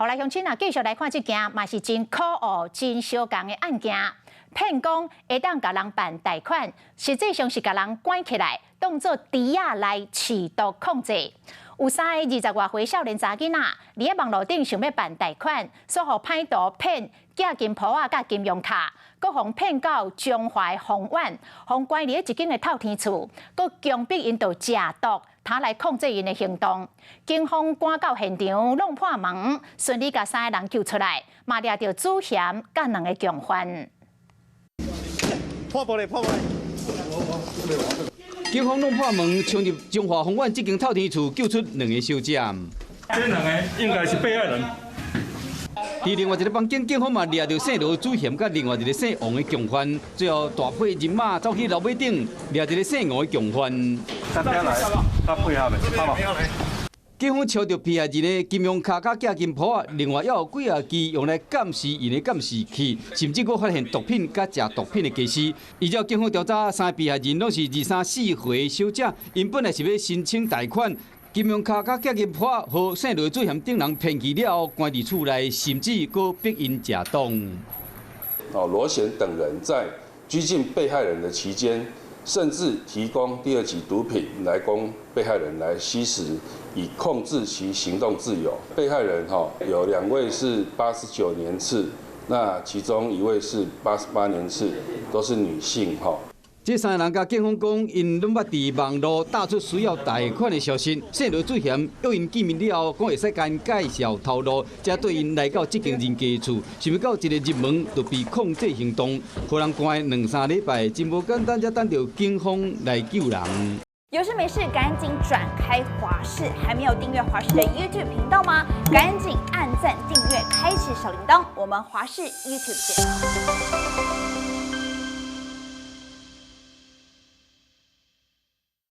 好來，鄉親啊，繼續來看這件嘛是真可惡、真相仝的案件。騙講會當共人辦貸款，實際上是共人關起來，當做豬仔來飼毒控制。有三个20外歲少年查囡仔，佇咧網路頂想欲辦貸款，煞予歹徒騙寄金鋪仔佮金融卡，閣予騙到彰化豐原，予關佇咧一間的透天厝，閣強迫𪜶著食毒，通來控制𪜶的行動。警方趕到現場，弄破門，順利共三个人救出來，嘛掠著主嫌佮兩个共犯。破玻璃，破玻璃。警方弄破門，衝入彰化豐原這間透天厝，救出兩个小姐。這兩个應該是被害人。佇另外一个房間，警方嘛掠著姓羅主嫌，佮另外一个姓王的共犯。最後大批人馬走去樓尾頂，掠一个姓吳的共犯。他來，他配合的，好無？警方抄著被害人的金融卡佮寄金鋪仔，另外猶有幾仔支用來監視𪜶的監視器，甚至閣發現毒品佮食毒品的家私。依照警方調查，三个被害人攏是23、24歲小姐，𪜶本來是欲申請貸款，金融卡佮寄金鋪仔，予姓羅主嫌等人騙去了後，關佇厝內，甚至閣逼𪜶食毒。哦，羅賢等人在拘禁被害人的期間，甚至提供第二級毒品來供被害人來吸食，以控制其行動自由。被害人哈有兩位是89年次，那其中一位是88年次，都是女性哈。這三个人共警方講，𪜶攏捌佇網路打出需要貸款的消息，姓羅主嫌約𪜶見面了後，講會使共𪜶介紹頭路，才帶𪜶來到這間人家厝，想欲到一个入門就被控制行動，予人關兩三禮拜，真無簡單，才等著警方來救人。有事沒事趕緊轉開華視，還沒有訂閱華視的 YouTube 頻道嗎？趕緊按讚訂閱，開啟小鈴鐺。我們華視 YouTube 見。